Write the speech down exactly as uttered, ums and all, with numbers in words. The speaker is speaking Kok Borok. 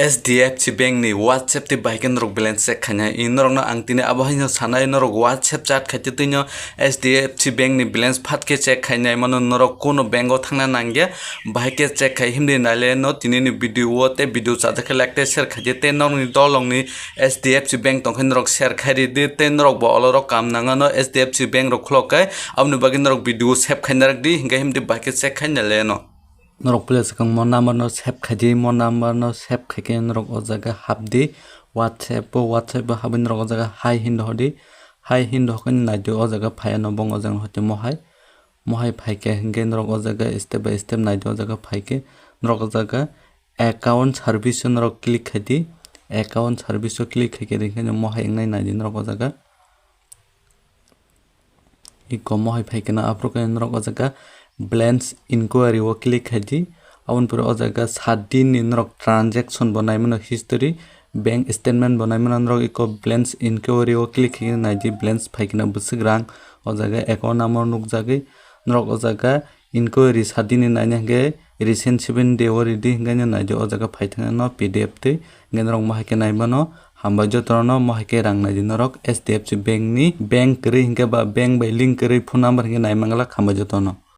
H D F C Bank ni WhatsApp tei bahai khe norok balance check khainai. I norokno ang tini abo haino sanai, norok WhatsApp chat khaitwi twino H D F C Bank ni balance phat khe check khainai mano, norok kuno bank o thangna nangya, bahai khe check khai himdi naile no tini ni video o tei video chajak khe like tei share khaidi tei norokni dolong ni H D F C Bank tongkhe norok share khairidi tei norok bo olorok kam nangano H D F C Bank rok khulok khai aboni bagwi norok video save khaina rwkdi hinkhe himdi bahai khe check khainai le no. Norok puila swkang mo number no save khaidi, mo number no save khaikhe norok o jaga hapdi, WhatsApp o, WhatsApp o habwi norok o jaga hi hindo hodi, hi hindo hokhe naidi o jaga phaiya no bong o jaga hoti mohai, mohai phaikhe hinkhe norok o jaga step by step naidi o jaga phaikhe norok o jaga account service o norok click khaidi, account service o click khaikhe hinkhe mohai wngnai naidi norok o jaga. Iko mohai phaikhe no aphuru khe norok o jaga balance inquiry o click khaidi. Aboni pore o jaga sat din ni norok transaction bo naimano history, bank statement bo naimano norok iko balance inquiry o click khaikhe naidi balance phaikhe na bwswk rang o jaga account number nukjagwi norok o jaga inquiry sat din ni naina hinkhe recent seven day o ridi hinkhe naidi o jaga phaithangna no P D F twi hinkhe norok mohai khe naimano. Hambai jotono mohai khe rang naidi norok H D F C Bank ni bank kwrwi hinkhe ba bank bai link kwrwi phone number hinkhe naimangla hambai jotono.